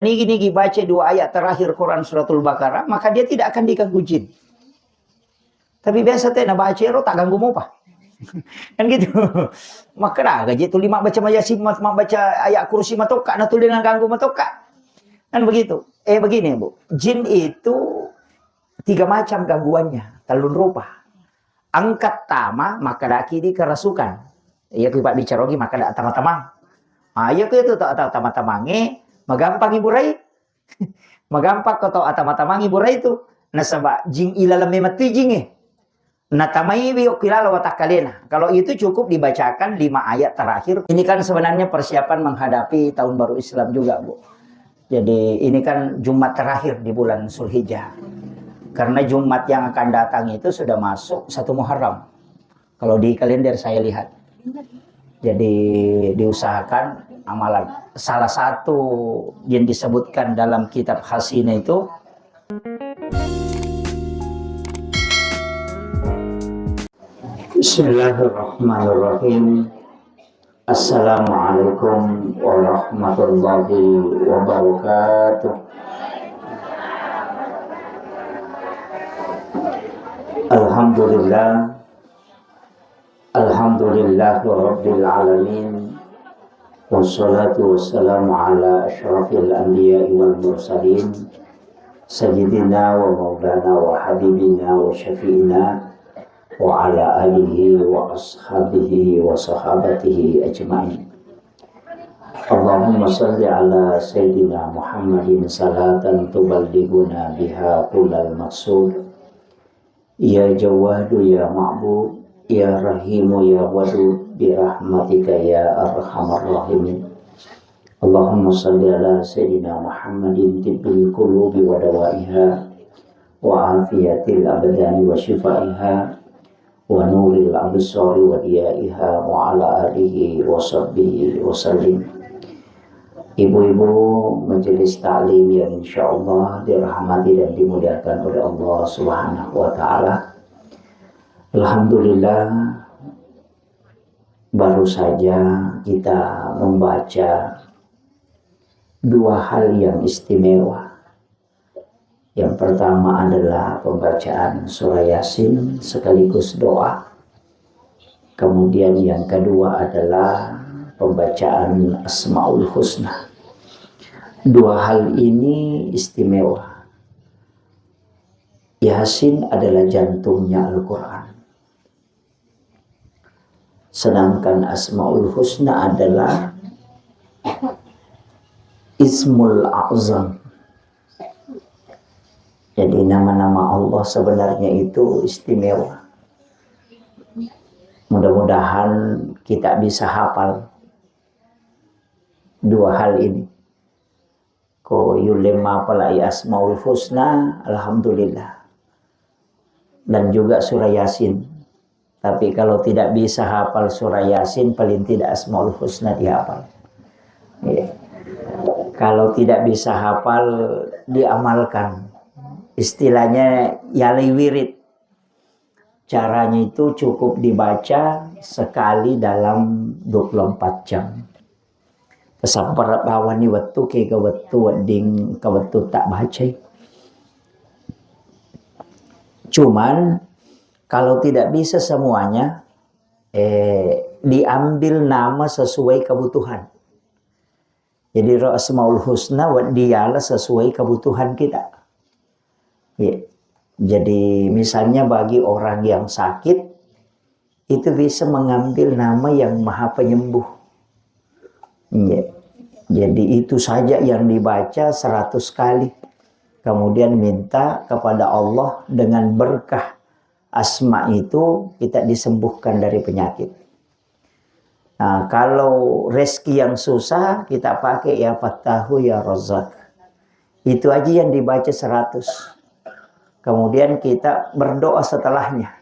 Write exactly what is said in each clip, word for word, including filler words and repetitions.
nigi-nigi baca dua ayat terakhir Quran Suratul Baqarah, maka dia tidak akan diganggu jin. Tapi biasa te na baca ero tak ganggu mopa. Kan gitu. Maka dah gaji tu lima baca mayasin, ma-, ma-, baca ayat kursi matokka, na tu dengan ganggu matokka. Kan begitu. Eh, begini, Bu. Jin itu tiga macam gangguannya, tellung rupa. Angkat tama, maka daki di kerasukan. Iya ku Pak bicara lagi, maka dak tama-tama. Ah, iya ku itu tak tama-tamange, magampang iburai. Magampang ko tau atama-tamangi burai tu. Nasaba jing ilaleng memetti jinge. Natamai wi okki lalo watakkalena. Kalau itu cukup dibacakan lima ayat terakhir. Ini kan sebenarnya persiapan menghadapi tahun baru Islam juga, Bu. Jadi ini kan Jumat terakhir di bulan Zulhijjah. Karena Jumat yang akan datang itu sudah masuk satu Muharram. Kalau di kalender saya lihat. Jadi diusahakan amalan. Salah satu yang disebutkan dalam kitab Hasinah itu. Bismillahirrahmanirrahim. Assalamualaikum warahmatullahi wabarakatuh. Alhamdulillah. Alhamdulillahirabbil alamin. Wassalatu wassalamu ala asyrafil anbiya'i wal mursalin. Sayyidina wa maulana wa habibina wa syafi'ina wa ala alihi wa ashabihi wa sahabatihi ajma'in. Allahumma salli ala Sayyidina Muhammadin salatan tuballighuna biha kullal maqsud. Ya Jawadu ya Ma'bud, ya Rahimu ya Wadud, birahmatika ya arhamar rahimin. Allahumma salli ala Sayyidina Muhammadin tibbil qulubi wa dawaiha, wa afiyatil abdani wa shifaiha, wa nuril absari wa diyaiha, wa ala alihi wa sahbihi wa sallim. Ibu-ibu majelis taklim yang insyaallah dirahmati dan dimuliakan oleh Allah Subhanahu wa Ta'ala. Alhamdulillah, baru saja kita membaca dua hal yang istimewa. Yang pertama adalah pembacaan surah Yasin sekaligus doa. Kemudian yang kedua adalah pembacaan Asmaul Husna. Dua hal ini istimewa. Yasin adalah jantungnya Al-Quran. Sedangkan Asmaul Husna adalah Ismul A'zam. Jadi nama-nama Allah sebenarnya itu istimewa. Mudah-mudahan kita bisa hafal dua hal ini. Ko yulle mapalai Asmaul Husna, alhamdulillah. Dan juga surah Yasin. Tapi kalau tidak bisa hafal surah Yasin, paling tidak Asmaul Husna dihafal. Iya. Kalau tidak bisa hafal, diamalkan. Istilahnya yalai wirid. Caranya itu cukup dibaca sekali dalam dua puluh empat jam. Tasappa bawani wettu, kega wettu wedding, ke wettu tak bacai. Cuman kalau tidak bisa semuanya, eh, diambil nama sesuai kebutuhan. Jadi ro Asmaul Husna weddi yala sesuai kebutuhan kita. Iya. Jadi misalnya bagi orang yang sakit, itu bisa mengambil nama yang maha penyembuh. Iya. Jadi itu saja yang dibaca seratus kali. Kemudian minta kepada Allah dengan berkah asma itu kita disembuhkan dari penyakit. Nah, kalau rezeki yang susah, kita pakai ya Fattahu, ya Razzaq. Itu aja yang dibaca seratus. Kemudian kita berdoa setelahnya.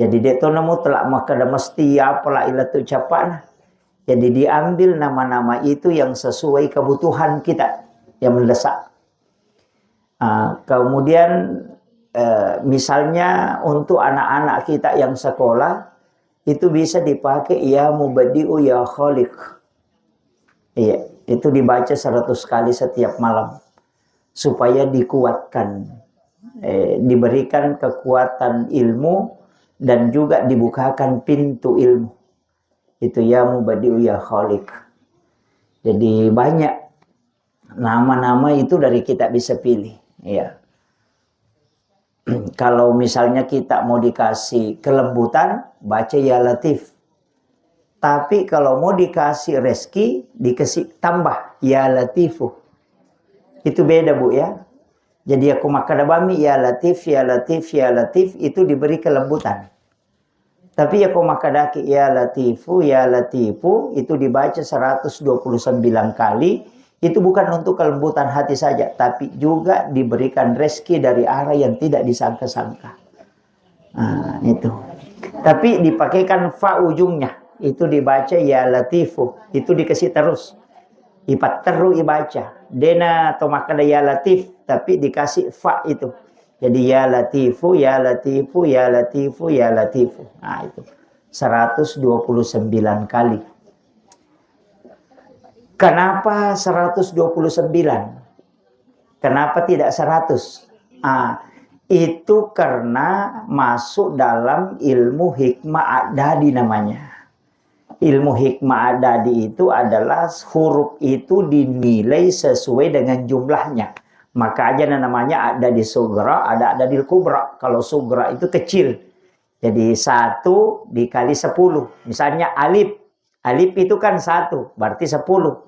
Jadi, de' to namu telak makkeda mesti ya apalah ila tu capana. Jadi, diambil nama-nama itu yang sesuai kebutuhan kita yang mendesak. Ah, kemudian, eh, misalnya untuk anak-anak kita yang sekolah, itu bisa dipakai ya Mubdi'u ya Khaliq. Iya. Itu dibaca seratus kali setiap malam supaya dikuatkan, eh, diberikan kekuatan ilmu dan juga dibukakan pintu ilmu. Itu ya Mubadi'u ya Khaliq. Jadi banyak nama-nama itu dari kita bisa pilih. Ya. Kalau misalnya kita mau dikasih kelembutan, baca ya Latif. Tapi kalau mau dikasih rezeki, dikasih tambah ya Latifu. Itu beda, Bu, ya. Jadi aku makkada bami ya Latif, ya Latif, ya Latif, itu diberi kelembutan. Tapi ya kau makkadaki ya Latifu, ya Latifu, itu dibaca seratus dua puluh sembilan kali, itu bukan untuk kelembutan hati saja, tapi juga diberikan rezeki dari arah yang tidak disangka-sangka. Nah, itu. Tapi dipakaikan fa ujungnya, itu dibaca ya Latifu, itu dikasih terus. Ipatteru ibaca. Dena to makkada ya Latif, tapi dikasih fa itu. Jadi ya Latifu, ya Latifu, ya Latifu, ya Latifu. Nah, itu. Seratus dua puluh sembilan kali. Kenapa seratus dua puluh sembilan? Kenapa tidak seratus? Ah, itu karena masuk dalam ilmu hikmah adadi namanya. Ilmu hikmah adadi itu adalah huruf itu dinilai sesuai dengan jumlahnya. Maka aja namanya adadi sugra, ada adadil kubra. Kalau sugra itu kecil. Jadi satu dikali sepuluh. Misalnya alif. Alif itu kan satu, berarti sepuluh.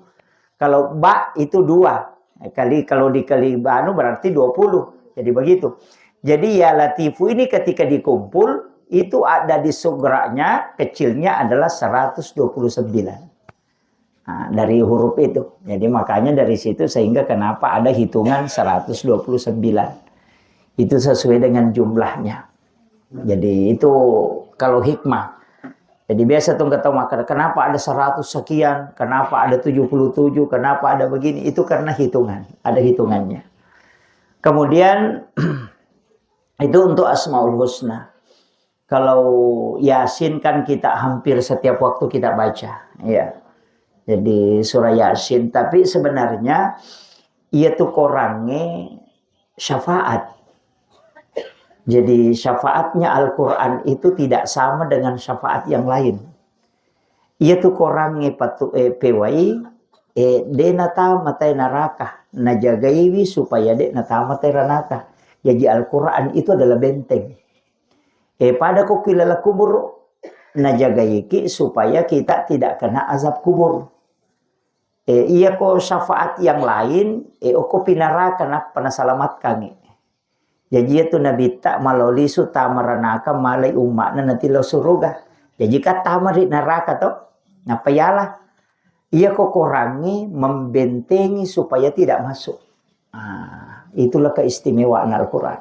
Kalau ba itu dua. Kali, kalau dikali anu berarti dua puluh. Jadi begitu. Jadi ya Latifu ini ketika dikumpul, itu adadi sugranya, kecilnya adalah seratus dua puluh sembilan. Nah, dari huruf itu. Jadi makanya dari situ sehingga kenapa ada hitungan seratus dua puluh sembilan. Itu sesuai dengan jumlahnya. Jadi itu kalau hikmah. Jadi biasa tuh nggak tahu makna kenapa ada seratus sekian, kenapa ada tujuh puluh tujuh, kenapa ada begini. Itu karena hitungan, ada hitungannya. Kemudian itu untuk Asmaul Husna. Kalau Yasin kan kita hampir setiap waktu kita baca, ya. Jadi surah Yasin, tapi sebenarnya iya tuh korangnya syafaat. Jadi syafaatnya Al-Quran itu tidak sama dengan syafaat yang lain. Iya tuh korangnya patu eh, pewai eh, de natamatai naraka, najagaiwi supaya de natamatai ranaka. Jadi Al-Quran itu adalah benteng. Eh, pada ko kilala kubur, najagaiki supaya kita tidak kena azab kubur. Eh, iya ko syafaat yang lain, eh, oko pinaraka nappa nasalamatkangi. Jadi itu Nabitta malolisu tamaranaka malai umma'na natillau suruga. Jadi kan tamari naraka to, nappa yala. Iya ko korangi membentengi supaya tidak masuk. Nah, itulah keistimewaan Al-Quran.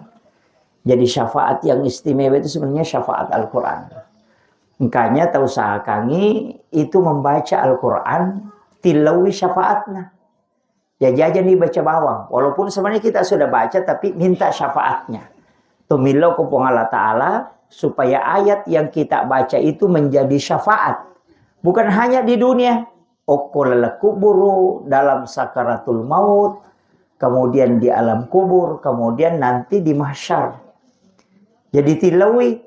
Jadi syafaat yang istimewa itu sebenarnya syafaat Al-Quran. Makanya tausahakangi itu membaca Al-Quran, tilaui syafaatnya. Ya jajan dibaca bawang. Walaupun sebenarnya kita sudah baca, tapi minta syafaatnya. Tumillau ke Puang Allah Ta'ala, supaya ayat yang kita baca itu menjadi syafaat. Bukan hanya di dunia, okko laleng kuburu, dalam sakaratul maut, kemudian di alam kubur, kemudian nanti di mahsyar. Jadi tilaui,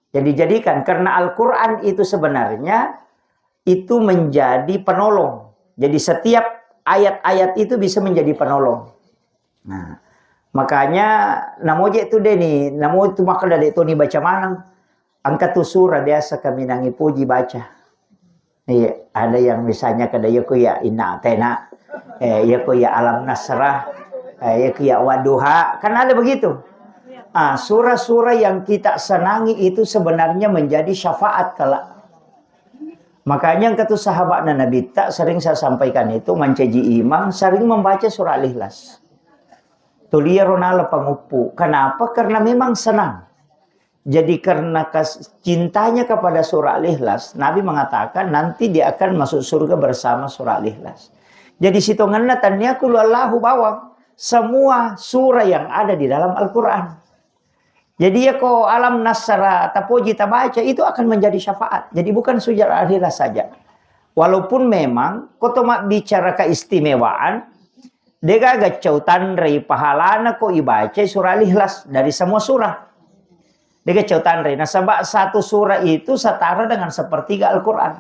jadi jadikan, karena Al-Quran itu sebenarnya itu menjadi penolong. Jadi setiap ayat-ayat itu bisa menjadi penolong. Nah, makanya namoje tu deni, namo tu maka dade toni baca maneng, angka tu sura biasa kami nangi puji baca. Iya, ada yang misalnya kada iya ku ya inna atena, eh, iya ku ya alam nasrah, eh, iya ku ya waduha, kan ada begitu. Ah, surah-surah yang kita senangi itu sebenarnya menjadi syafaat kala. Makanya engka tu sahabatna Nabi tak sering saya sampaikan itu, mancaji imam sering membaca surah Al-Ikhlas. Tulia ronala panguppu. Kenapa? Karena memang senang. Jadi karena kas-, cintanya kepada surah Al-Ikhlas, Nabi mengatakan nanti dia akan masuk surga bersama surah Al-Ikhlas. Jadi sitongenna tania kulu Allahu bawang semua surah yang ada di dalam Al-Quran. Jadi ya ko alam nasara tapoji tabaca itu akan menjadi syafaat. Jadi bukan surah Al-Ikhlas saja. Walaupun memang ko to mabbicara keistimewaan, degaga cau tanrei pahalana ko ibacai surah Al-Ikhlas dari semua surah. Dega cau tanrei. Nasaba satu surah itu setara dengan sepertiga Al-Quran.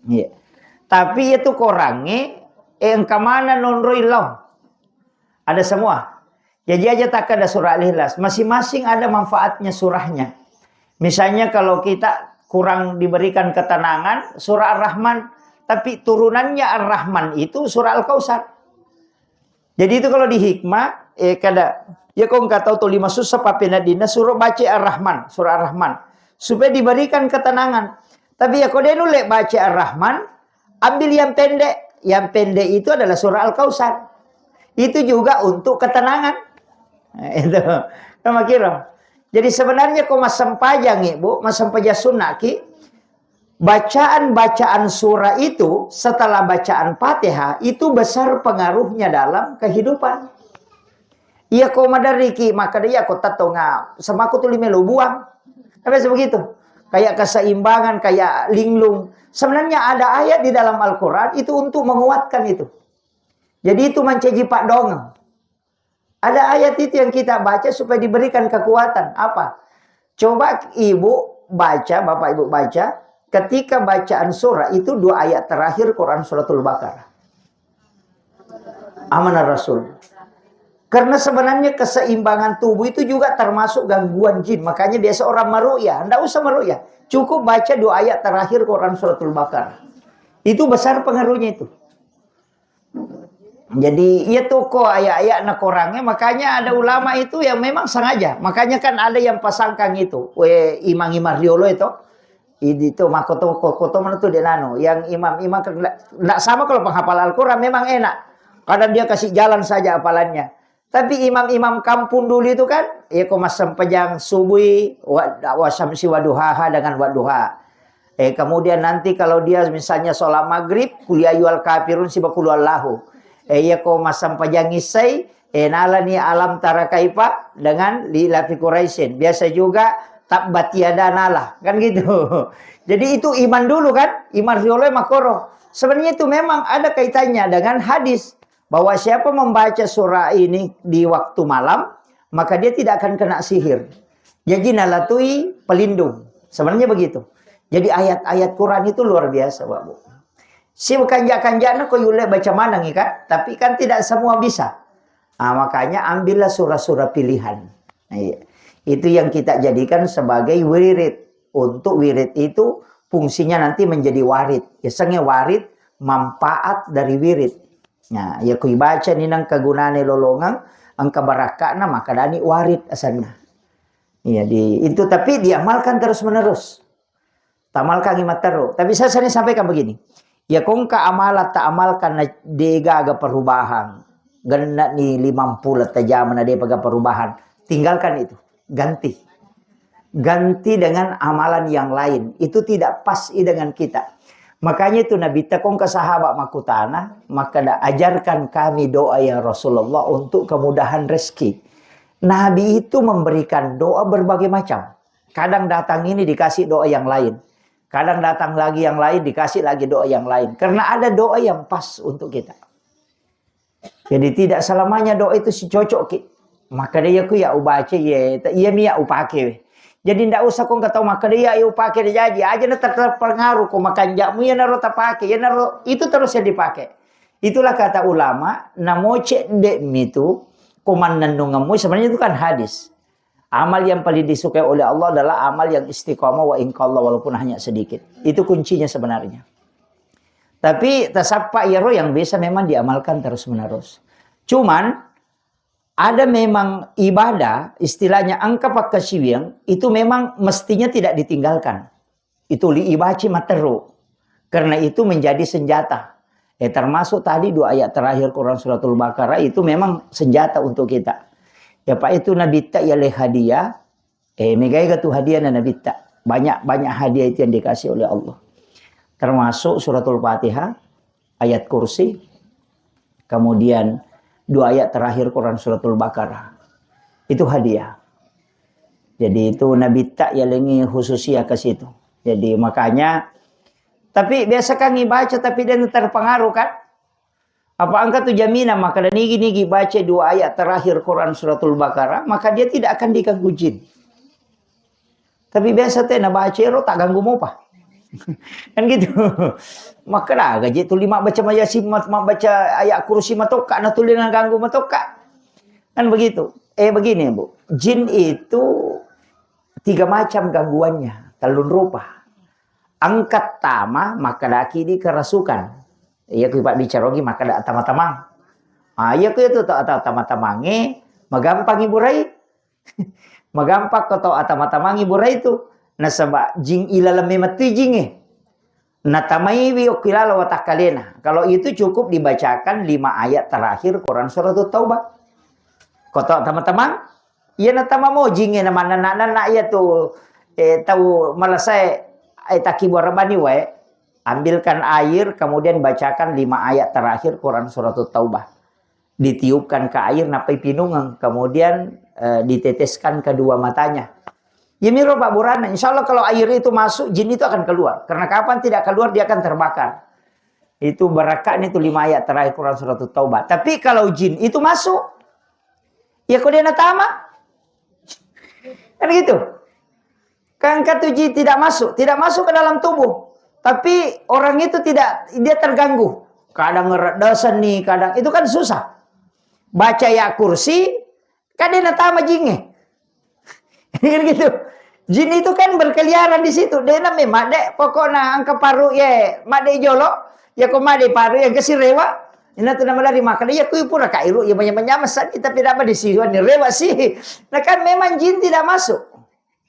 Iya. Tapi itu korangnge, eh, engka mana nonroi lao. Ada semua. Jadi aja tak ada surah Al-Ikhlas. Masing-masing ada manfaatnya surahnya. Misalnya kalau kita kurang diberikan ketenangan, surah Ar-Rahman. Tapi turunannya Ar-Rahman itu surah Al-Kautsar. Jadi itu kalau di hikmah, eh, kada, ya kau nggak tahu tuh lima susah papenadina suruh baca Ar-Rahman, surah Ar-Rahman. Supaya diberikan ketenangan. Tapi ya kau dia nulis baca Ar-Rahman, ambil yang pendek. Yang pendek itu adalah surah Al-Kautsar. Itu juga untuk ketenangan. Nah, itu. Sama kira. Jadi sebenarnya kau masempajang, Ibu, masempajang sunnah ki, bacaan-bacaan surah itu setelah bacaan Fatihah itu besar pengaruhnya dalam kehidupan. Iya ko maderiki, maka dia ko tettonga semaku tuli melo buang. Kan biasa begitu. Kayak keseimbangan, kayak linglung. Sebenarnya ada ayat di dalam Al-Quran itu untuk menguatkan itu. Jadi itu mancaji paddoangeng. Ada ayat itu yang kita baca supaya diberikan kekuatan. Apa? Coba ibu baca, bapak ibu baca, ketika bacaan surah itu dua ayat terakhir Quran Suratul Baqarah. Amanah Rasul. Karena sebenarnya keseimbangan tubuh itu juga termasuk gangguan jin. Makanya biasa orang meruqyah, ndak usah meruqyah. Cukup baca dua ayat terakhir Quran Suratul Baqarah. Itu besar pengaruhnya itu. Jadi, iya tuh kok ayat-ayat na korangnge, makanya ada ulama itu yang memang sengaja. Makanya kan ada yang pasangkan itu, we, imam-imam riolo itu. Idi to makkoto, koto mana tuh dia nano. Yang imam-imam kan nggak, nggak sama kalau penghafal Al-Quran memang enak. Kadang dia kasih jalan saja hafalannya. Tapi imam-imam kampung dulu itu kan, ya kok massempajang subui, wa, wa syamsi wa duhaha dengan wa duha. Eh, kemudian nanti kalau dia misalnya sholat maghrib, kul ya ayyuhal kafirun siba kul huwallahu. Eh, iya ko massempajang isai, eh, nalani alam tara kaifa dengan li ila fi Quraisyin. Biasa juga tabbat yada nala, kan gitu. Jadi itu iman dulu kan, iman riolo makoro. Sebenarnya itu memang ada kaitannya dengan hadis bahwa siapa membaca surah ini di waktu malam, maka dia tidak akan kena sihir. Jadi nalatui pelindung. Sebenarnya begitu. Jadi ayat-ayat Quran itu luar biasa, Bapak Bu. Si kanja-kanjana ko yulle baca maneng, ya kan? Tapi kan tidak semua bisa. Nah, makanya ambillah surah-surah pilihan. Nah, iya. Itu yang kita jadikan sebagai wirid. Untuk wirid itu fungsinya nanti menjadi warid. Ya, senge warid manfaat dari wirid. Nah, ya ku ibaca ni nang kegunane lolongang, engka barakka'na, maka dani warid asanna. Iya, di, itu tapi diamalkan terus-menerus. Tamalkangi matteru. Tapi saya sering sampaikan begini. Ya kongka amala ta amalkan na degaga perubahan. Genna ni limampulo tajam na depaga perubahan. Tinggalkan itu. Ganti. Ganti dengan amalan yang lain. Itu tidak pas i dengan kita. Makanya itu Nabi ta kongka sahabat makutana, maka da ajarkan kami doa ya Rasulullah untuk kemudahan rezeki. Nabi itu memberikan doa berbagai macam. Kadang datang ini dikasih doa yang lain. Kadang datang lagi yang lain, dikasih lagi doa yang lain. Karena ada doa yang pas untuk kita. Jadi tidak selamanya doa itu si cocok ki. Maka dia ku ya ubaca, iya, iya mi ya upake. Jadi ndak usah kong kata maka dia ya upake dia jadi aja na ter-, terpengaruh ko makanjakmu ya naro tapake, ya naro itu terus yang dipakai. Itulah kata ulama, namoce dek mi tu ko mannennungemmu sebenarnya itu kan hadis. Amal yang paling disukai oleh Allah adalah amal yang istiqomah wa inqalla walaupun hanya sedikit. Itu kuncinya sebenarnya. Tapi tasappa iyaro yang bisa memang diamalkan terus-menerus. Cuman ada memang ibadah istilahnya engka pakkasiwiang itu memang mestinya tidak ditinggalkan. Itu li ibaci matteru. Karena itu menjadi senjata. Eh, termasuk tadi dua ayat terakhir Quran Suratul Baqarah itu memang senjata untuk kita. Ya Pak, itu Nabi ta ya le hadiah. Eh, megai ga tu hadiah na Nabi ta. Banyak-banyak hadiah itu yang dikasih oleh Allah. Termasuk Suratul Fatihah, ayat kursi, kemudian dua ayat terakhir Quran Suratul Baqarah. Itu hadiah. Jadi itu Nabi ta ya lengi khususia ke situ. Jadi makanya Tapi biasa kan ibaca tapi dia terpengaruh kan? Apa engka tu jaminan maka dan nigi-nigi baca dua ayat terakhir Quran suratul Baqarah, maka dia tidak akan diganggu jin. Tapi biasa teh na baca ro tak ganggu mopa. Kan gitu. Maka dah gaji tu lima baca mayasin, mat-, mat baca ayat kursi matokka na tulis na ganggu matokka. Kan begitu. Eh, begini, Bu. Jin itu tiga macam gangguannya, telun rupa. Angkat tama, maka daki di kerasukan. Iya ku Pak bicara lagi, maka dak tama-tamang. Ah, iya ku itu tak tama-tamange, magampang iburai. Magampang ko tau atama-tamangi burai tu. Nasaba jing ilaleng memettui jingnge. Natamaiwi okki lalo watakkalena. Kalau itu cukup dibacakan lima ayat terakhir Quran Suratut Taubah. Ko tau atama-tamang, iya natama mo jingnge na manenna-nenna iya tu, eh, tau malasae, eh, takibua rebani wae. Ambilkan air, kemudian bacakan lima ayat terakhir Quran Suratut Taubah. Ditiupkan ke air, nappai pinungeng, kemudian, eh, diteteskan kedua matanya. Yemiro Pak Burana, insya Allah kalau air itu masuk, jin itu akan keluar. Karena kapan tidak keluar, dia akan terbakar. Itu barakat itu lima ayat terakhir Quran Suratut Taubah. Tapi kalau jin itu masuk, ya kok dia natama? Kan gitu. Kan kata jin tidak masuk, tidak masuk ke dalam tubuh. Tapi orang itu tidak, dia terganggu. Kadang ngeredesan nih, kadang itu kan susah. Baca ya kursi, kan dia natama jingnge. Kan gitu. Jin itu kan berkeliaran di situ. Dia namanya madde, pokoknya angka paru ye, madde jolo, ya kok madde paru yang kesirewa. Ina tu nama lari makan, ya kui pura kairu, ya banyak-banyak mesan, tapi tidak apa disiwan ni rewa sih. Nah kan memang jin tidak masuk.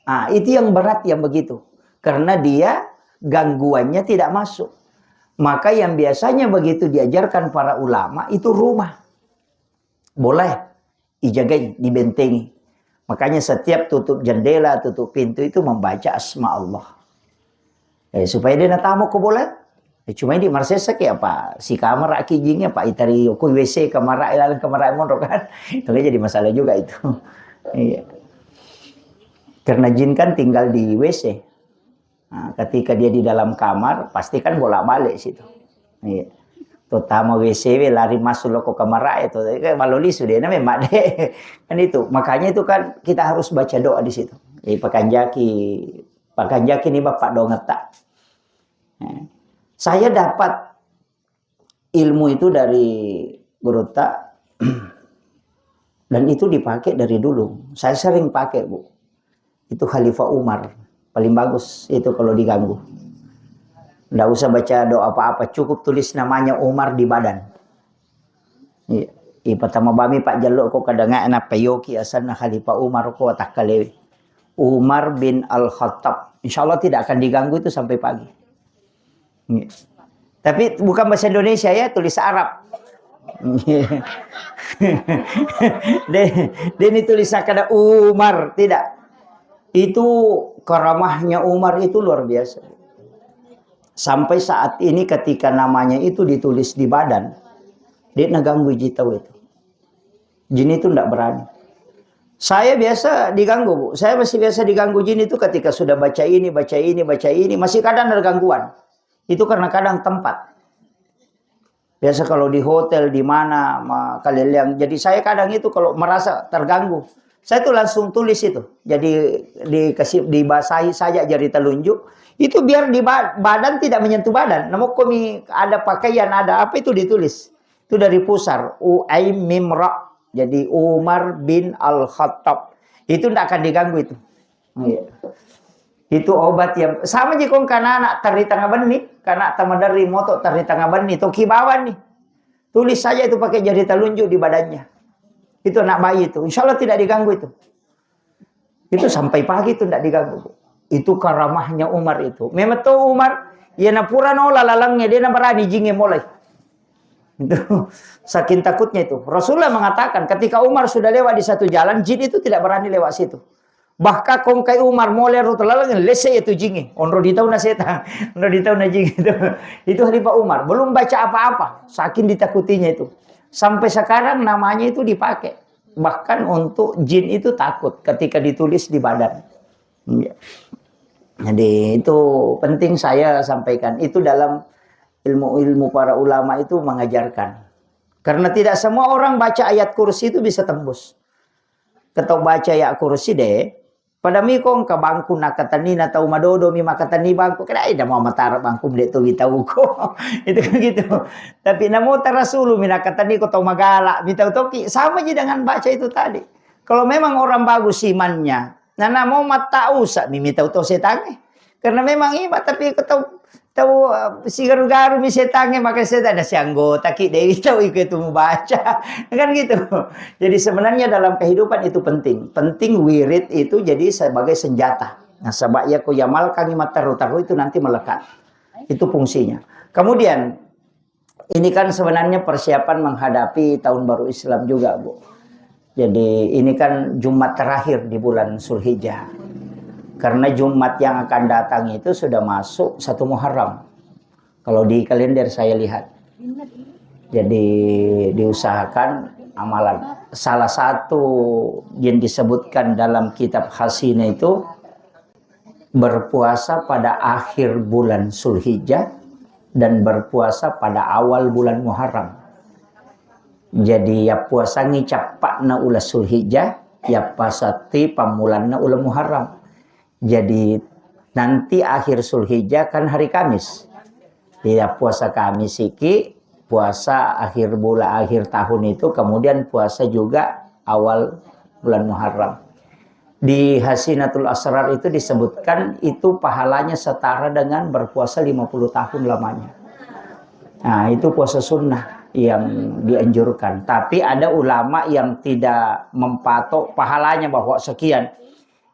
Ah, itu yang berat yang begitu. Karena dia gangguannya tidak masuk. Maka yang biasanya begitu diajarkan para ulama itu rumah. Boleh dijagai, dibentengi. Makanya setiap tutup jendela, tutup pintu itu membaca asma Allah. Eh, supaya dia natamu ko boleh. Eh, cuma ini marsesa ke apa? Si kamar aki jingnya apa? Itari ko W C kamar, ilalang kamar monro kan. Itu kan jadi masalah juga itu. Iya. Karena jin kan tinggal di W C. Nah, ketika dia di dalam kamar, pasti kan bolak-balik situ. Iya. Terutama W C we lari masuk lo ke kamar itu, eh, kalau lisu dia namanya mak deh. Kan itu. Makanya itu kan kita harus baca doa di situ. Jadi pakanjaki, pakanjaki nih Bapak dongeta. Nah, saya dapat ilmu itu dari gurutta dan itu dipakai dari dulu. Saya sering pakai, Bu. Itu Khalifah Umar. Paling bagus itu kalau diganggu. Ndak usah baca doa apa-apa, cukup tulis namanya Umar di badan. Iya. Ipatama bami Pak Jallo ko kadang enak peyoki asanna Khalifah Umar ko takkalewi. Umar bin Al-Khattab. Insya Allah tidak akan diganggu itu sampai pagi. Iya. Tapi bukan bahasa Indonesia ya, tulis Arab. Dia, dia ini tulis kada Umar, tidak. Itu karamahnya Umar itu luar biasa. Sampai saat ini ketika namanya itu ditulis di badan, dia naganggu jitau itu. Jin itu ndak berani. Saya biasa diganggu, Bu. Saya masih biasa diganggu jin itu ketika sudah baca ini, baca ini, baca ini, masih kadang ada gangguan. Itu karena kadang tempat. Biasa kalau di hotel, di mana, ma-, kaleleang. Jadi saya kadang itu kalau merasa terganggu, saya tuh langsung tulis itu. Jadi dikasih, dibasahi saja jari telunjuk. Itu biar di ba-, badan tidak menyentuh badan. Namun kami ada pakaian, ada apa itu ditulis. Itu dari pusar. U Aim Mim Ra. Jadi Umar bin Al-Khattab. Itu ndak akan diganggu itu. Iya. Itu obat yang sama ji kong kana anak teri tengah benni, kana tamaderri moto teri tengah benni, toki bawa nih. Tulis saja itu pakai jari telunjuk di badannya. Itu anak bayi itu, insya Allah tidak diganggu itu. Itu sampai pagi itu tidak diganggu. Itu karamahnya Umar itu. Memang tuh Umar, ya napura nola lalangnya, dia na berani jinge mulai. Itu saking takutnya itu. Rasulullah mengatakan, ketika Umar sudah lewat di satu jalan, jin itu tidak berani lewat situ. Bahkan kongkai Umar mulai rute laleng lese itu jingi. Onro di tauna setan. Onro di tauna jingi itu. Itu Khalifah Umar. Belum baca apa-apa. Saking ditakutinya itu. Sampai sekarang namanya itu dipakai. Bahkan untuk jin itu takut ketika ditulis di badan. Iya. Jadi itu penting saya sampaikan. Itu dalam ilmu-ilmu para ulama itu mengajarkan. Karena tidak semua orang baca ayat kursi itu bisa tembus. Ketau baca ayat kursi deh, pada miko engka bangku nakatenni na tau madodo mi makatenni bangku. Kira ida mau matara bangku de tu witau ko. Itu kan gitu. Tapi namo tarasulu mi nakatenni ko tau magala, mi tau toki. Sama ji dengan baca itu tadi. Kalau memang orang bagus imannya, nah, namo mattausa mi, mi tau to setange. Karena memang ima, tapi ko tau, tau, eh, sigaru-garu mi setange, maka setan ada si anggota ki, dewi tau iko itu mubaca. Kan gitu. Jadi sebenarnya dalam kehidupan itu penting. Penting wirid itu jadi sebagai senjata. Nah, sebab ya ko yamalkangi matteru-teru itu nanti melekat. Itu fungsinya. Kemudian ini kan sebenarnya persiapan menghadapi tahun baru Islam juga, Bu. Jadi ini kan Jumat terakhir di bulan Zulhijjah. Karena Jumat yang akan datang itu sudah masuk satu Muharram. Kalau di kalender saya lihat. Jadi diusahakan amalan. Salah satu yang disebutkan dalam kitab Hasinah itu berpuasa pada akhir bulan Zulhijjah dan berpuasa pada awal bulan Muharram. Jadi ya puasangi cappa'na ula Zulhijjah, ya puasati pammulanna ula Muharram. Jadi nanti akhir Zulhijjah kan hari Kamis. Ya puasa Kamis iki, puasa akhir bulan, akhir tahun itu, kemudian puasa juga awal bulan Muharram. Di Hasinatul Asrar itu disebutkan itu pahalanya setara dengan berpuasa lima puluh tahun lamanya. Nah, itu puasa sunnah yang dianjurkan. Tapi ada ulama yang tidak mempatok pahalanya bahwa sekian.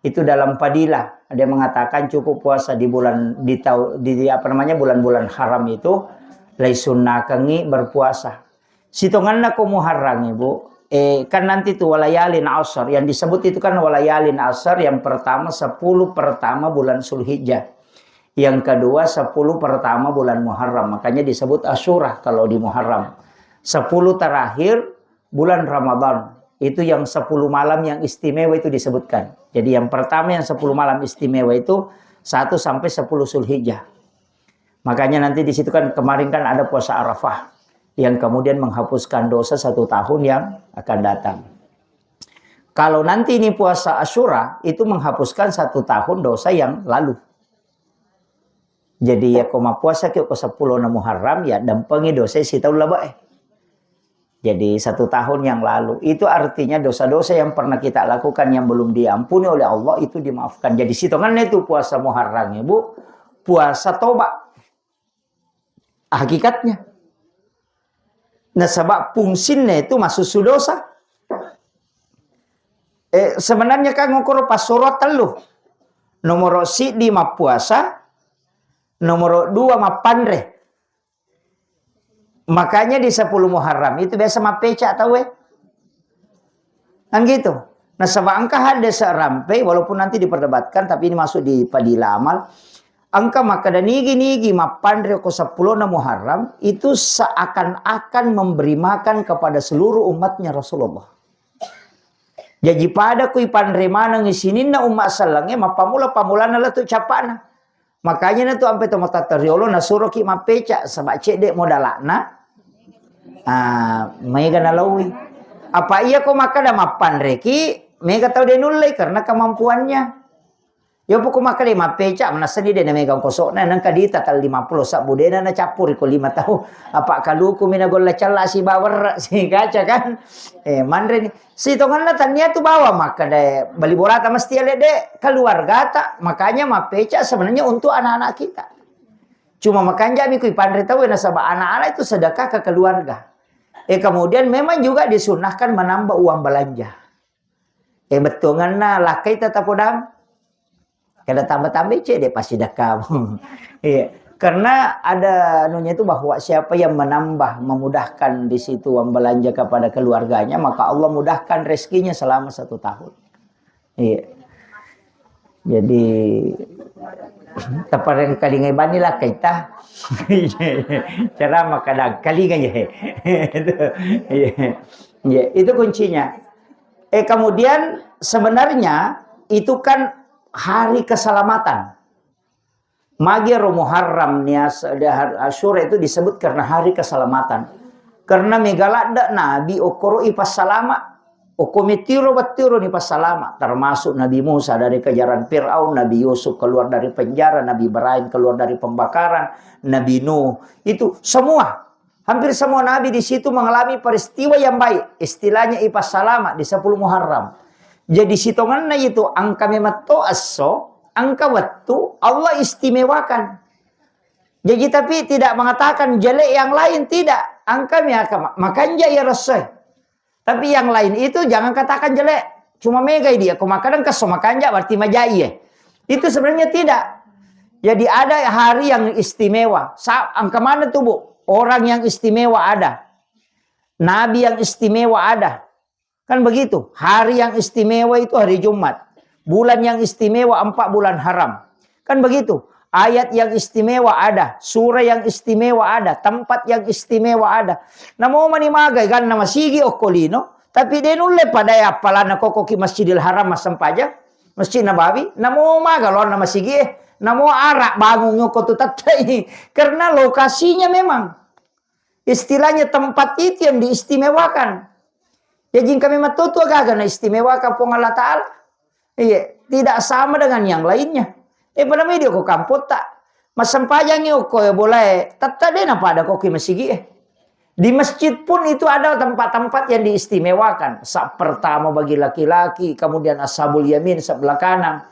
Itu dalam fadilah. Ada yang mengatakan cukup puasa di bulan, di tau-, di, di apa namanya, bulan-bulan haram itu, laisunnakengi berpuasa. Sitonganna ko Muharram, Ibu. Eh, kan nanti tu walayalin asar. Yang disebut itu kan walayalin asar, yang pertama sepuluh pertama bulan Zulhijjah. Yang kedua sepuluh pertama bulan Muharram. Makanya disebut Asyura kalau di Muharram. Sepuluh terakhir bulan Ramadan. Itu yang sepuluh malam yang istimewa itu disebutkan. Jadi yang pertama yang sepuluh malam istimewa itu satu sampai sepuluh Zulhijjah. Makanya nanti di situ kan kemarin kan ada puasa Arafah yang kemudian menghapuskan dosa satu tahun yang akan datang. Kalau nanti ini puasa Asyura, itu menghapuskan satu tahun dosa yang lalu. Jadi ya ko mappuasa ki ko seppulo na Muharram, ya dampengi dosa sitaung labe'e. Jadi satu tahun yang lalu. Itu artinya dosa-dosa yang pernah kita lakukan yang belum diampuni oleh Allah itu dimaafkan. Jadi sitongannya itu puasa Muharram, Ibu, puasa toba. Hakikatnya. Nasaba fungsinna itu masusu dosa. Eh, sebenarnya kan ngokoro passoro tellu. Nomoro siddi mappuasa, nomoro dua mappanre. Makanya di sepuluh Muharram itu biasa mappeca tauwe. Kan gitu. Nasaba engka hadde serampe, walaupun nanti diperdebatkan, tapi ini masuk di fadilah amal. Engka makkeda nigi-nigi mappanre ko seppulo na Muharram itu seakan-akan memberi makan kepada seluruh umatnya Rasulullah. Jaji pada kui panre manengi sininna umma sellengnge mappammula-pammulana lettu cappana. Makanya na tu ampe to matatta riolo nasuroki mappeca, saba cedde modalakna. Ah, maega nalaui. Apa iya ko makkeda mappanreki, mega tau de nullei karena kemampuannya. Yo poko makkeda mappeca, manessani de na mega kosokna, nengka dita tal lima puluh sabbu de na nacappuri ko lima tau. Apa kaluku mina golla cella sibawa werre, sigaca kan. Eh, manre ni. Sitonganna tania tu bawa makkeda bali bolata mesti ale de keluargata. Makanya mappeca sebenarnya untuk anak-anak kita. Cuma makanjami kui panre tau nasaba anak-anak itu sedekah ke keluarga. Eh, kemudian memang juga disunahkan menambah uang belanja. Eh, bettuanganna lakkai tata podang. Kada tambah-tambah cedde pasti dekam. Iya. Karena ada anunya itu bahwa siapa yang menambah, memudahkan di situ uang belanja kepada keluarganya, maka Allah mudahkan rezekinya selama satu tahun. Iya. Jadi, tapareng kalingai bani lah kaita. Cara makadang kalingai. Itu. Iya. Iya, itu kuncinya. Eh, kemudian sebenarnya itu kan hari keselamatan. Magi ero Muharram nia, Asyura itu disebut karena hari keselamatan. Karena mega ladde Nabi okkoro ipassalama. Okko metiro battiro ni passalama, termasuk Nabi Musa dari kejaran Firaun, Nabi Yusuf keluar dari penjara, Nabi Ibrahim keluar dari pembakaran, Nabi Nuh. Itu semua, hampir semua nabi di situ mengalami peristiwa yang baik. Istilahnya ipassalama di sepuluh Muharram. Jadi sitongenna itu engka memetto esso, engka wettu Allah istimewakan. Jadi tapi tidak mengatakan jelek yang lain, tidak. Engka mi aka ma-, makanja ya ressoe. Tapi yang lain itu jangan katakan jelek. Cuma megai dia, ko makkadang kesso makanja berarti majai, eh. Itu sebenarnya tidak. Jadi ada hari yang istimewa. Sa-, engka mana tuh, Bu? Orang yang istimewa ada. Nabi yang istimewa ada. Kan begitu. Hari yang istimewa itu hari Jumat. Bulan yang istimewa empat bulan haram. Kan begitu. Ayat yang istimewa ada, surah yang istimewa ada, tempat yang istimewa ada. Namo mani magai ganna masigi okko lino, tapi de nulle padai appalana kokoki Masjidil Haram massempajang, Masjid Nabawi, namo maga loanna masigi, eh. Namo arak bangung okko tu tettai. Karena lokasinya memang, istilahnya tempat itu yang diistimewakan. Ya jingka memang tutu agaga na istimewakan Puang Allah Ta'ala. Iya, tidak sama dengan yang lainnya. Eh, pada media ko kampot tak. Masempajangi okko ya boleh. Tetap deh napa ada koki masigi, eh. Di masjid pun itu ada tempat-tempat yang diistimewakan. Saf pertama bagi laki-laki, kemudian ashabul yamin, sebelah kanan.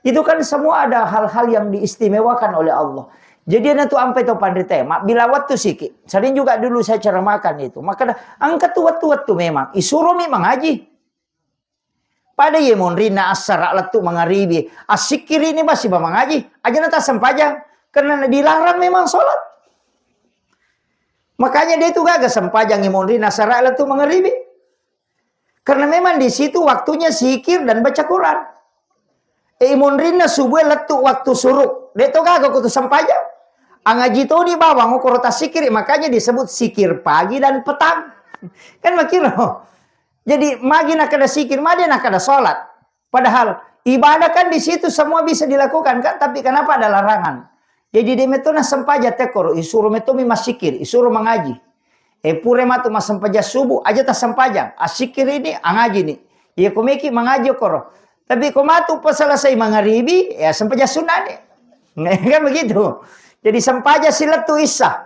Itu kan semua ada hal-hal yang diistimewakan oleh Allah. Jadi, na tu ampe to panrita, mabbila wettu siki. Sering juga dulu saya ceramahkan itu. Maka engka tu wettu-wettu memang isuro mi mangaji. Pada ye monrinna assara lettu mangaribi, assikkiri ni basi ba mangaji. Aja na tassempajang. Karena dilarang memang sholat. Makanya dia itu gaga sempajang monrinna assara lettu mangaribi. Karena memang di situ waktunya zikir dan baca Quran. Eh, monrinna subuh lettu waktu suruk. De to gaga ko tu sempajang. Angaji toni bawang okoro tasikiri, makanya disebut sikir pagi dan petang. Kan makiro. Jadi magi nakada sikir, made nakada sholat. Padahal ibadah kan di situ semua bisa dilakukan kan, tapi kenapa ada larangan? Jadi de metto na sempajang tekkoro, isuro metto mi massikir, isuro mangaji. Eh, pura matu massempajang subuh, aja tassempajang. Assikiri ni, angaji ni. Iya, ko meki mangaji okoro. Tapi ko matu pa selesai mangaribi, ya sempajang sunnah ni. Kan begitu. Jadi sempajang silettu issa.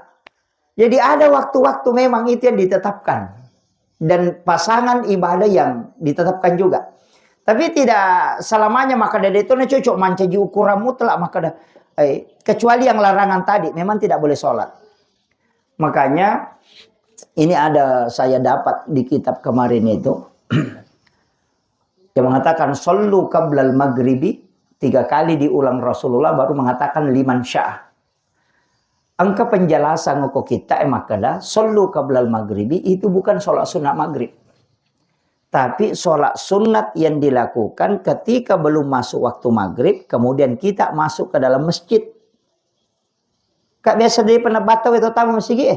Jadi ada waktu-waktu memang itu yang ditetapkan. Dan pasangan ibadah yang ditetapkan juga. Tapi tidak selamanya maka dari itu cocok mancaji ukuran mutlak maka da-, eh, kecuali yang larangan tadi memang tidak boleh sholat. Makanya ini ada saya dapat di kitab kemarin itu yang mengatakan, "Sallu qablal maghribi," tiga kali diulang Rasulullah, baru mengatakan, "Liman syaa." Engka penjelasan ko kita e makkeda, "Sallu qablal maghribi," itu bukan sholat sunat maghrib. Tapi sholat sunat yang dilakukan ketika belum masuk waktu maghrib, kemudian kita masuk ke dalam masjid. Kak, biasa de pernah battau itu tama masigi e.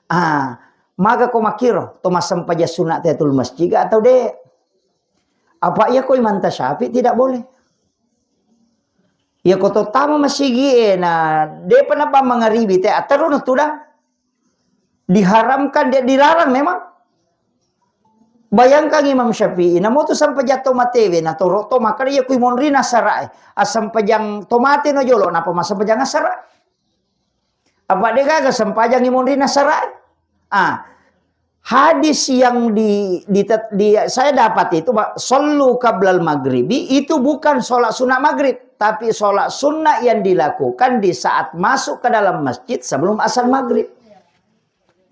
Ah, maga ko makkiro, to massempajang sunat tahiyatul masjid atau de? Apa iya ko Imam Syafi'i tidak boleh? Iya ko to tama masigi e, na de pernah mangaribi te, ateru na tudang. Diharamkan, dia dilarang memang. Bayangkan Imam Syafi'i, namo tu sempajang to matewe, na toro to makkeda iya kui monrina sarae. Assempajang to mate no jolo, napa massempajang asara? Apa de gaga sempajang monrina sarae? Ah, hadis yang di, di, di, saya dapat itu, Pak, "Sallu qablal maghribi," itu bukan sholat sunnah maghrib, tapi sholat sunnah yang dilakukan di saat masuk ke dalam masjid sebelum azan maghrib.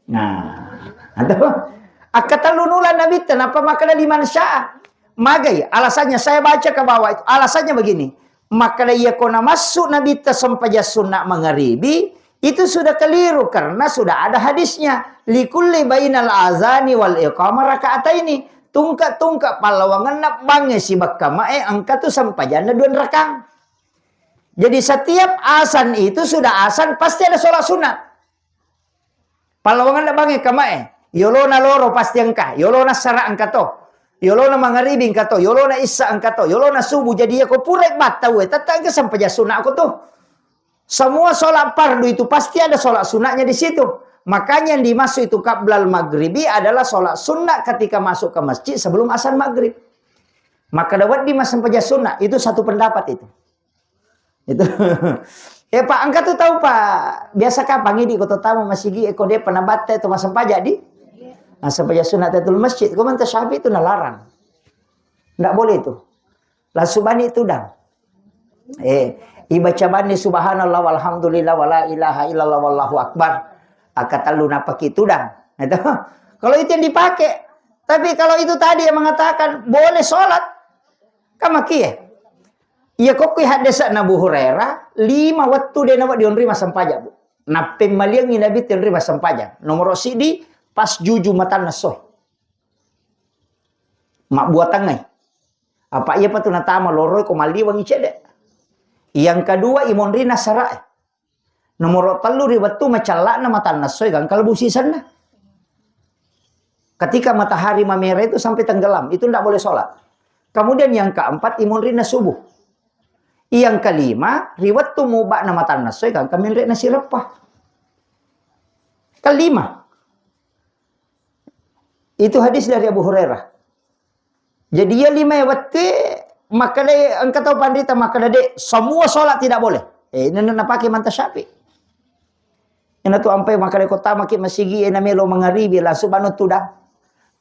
Nah, atau akkatellu nula Nabitta, napa makkeda liman syaa? Magai, alasannya saya baca ke bawah itu. Alasannya begini. Makkeda iya ko namassu Nabitta sempajang sunna mangaribi, itu sudah keliru karena sudah ada hadisnya. "Likulli bainal azani wal iqamah rakaataini." Tungke-tungke pallawangenna bangnge sibakka mae engka tu sempajanna dua rakang. Jadi setiap azan itu sudah azan pasti ada sholat sunat. Pallawangenna bangnge kamae, yolona loro pasti engka, yolona sara engka to, yolona mangaribi engka to, yolona issa engka to, yolona subuh. Jadi iya ko pura battau e, tette engka sempajang sunna ko tu. Semua sholat fardu itu pasti ada sholat sunnahnya di situ. Makanya yang dimaksud itu qablal maghribi adalah sholat sunnah ketika masuk ke masjid sebelum azan maghrib. Maka ada wedding massempajang sunnah, itu satu pendapat itu. Itu. Eh, Pak, engka tu tau, Pak, biasa kapang idi ko tama masigi, eh, ko de pernah batte tu massempajang di? Massempajang sunnah tahiyatul masjid. Ko manta Syafi'i itu nalarang. Ndak boleh itu. Langsung bani tudang. Eh, ibaca bani subhanallah walhamdulillah wala ilaha illallah wallahu akbar. Angka tellu napaki tudang. Itu. Kalau itu yang dipakai. Tapi kalau itu tadi yang mengatakan boleh sholat, kan makie. Iya kokko haddese'na Abu Hurairah, lima wettu de nawa dionri massempajang, Bu. Nappemmaliangi Nabi tionri massempajang. Nomoro sidi, pas juju matanna soe. Mabbuatangngai. Apa iya patu natama loroi ko malliwangi cedde. Yang kedua, imonrina sarae. Nomoro tellu ri wettu macella'na matanna soe gangka lebu sisenna. Ketika matahari mamerah itu sampai tenggelam, itu ndak boleh sholat. Kemudian yang keempat, imonrina subuh. Yang kelima, ri wettu muba'na matanna soe gangka menre'na sireppa. Kelima. Itu hadis dari Abu Hurairah. Jadi iya lima wette makkeda engka tau panrita makkeda de semua sholat tidak boleh. Eh, ini napake manta Syafi'i. Ina tu ampai makkeda ko tamaki masigi ena melo mangaribi langsung banu tudang.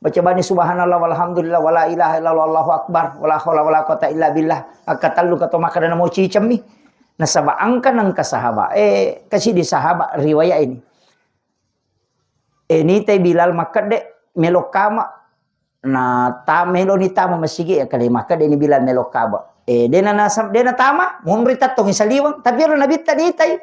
Baca bani subhanallah walhamdulillah wala ilaha illallah wallahu akbar wala haula wala quwata illa billah. Angka tellu kato makkeda namo cicemmi. Nasaba angka nangka sahabat. Eh, kasi di sahabat riwayat ini. Eh, nitai Bilal makkedde melo kama. Na ta melo ni tama masigi ya kali makkedde ni Bilal melo kama. Eh, dena nasam dena tama, munri tattongi saliweng, tapi ero nabitta nitai.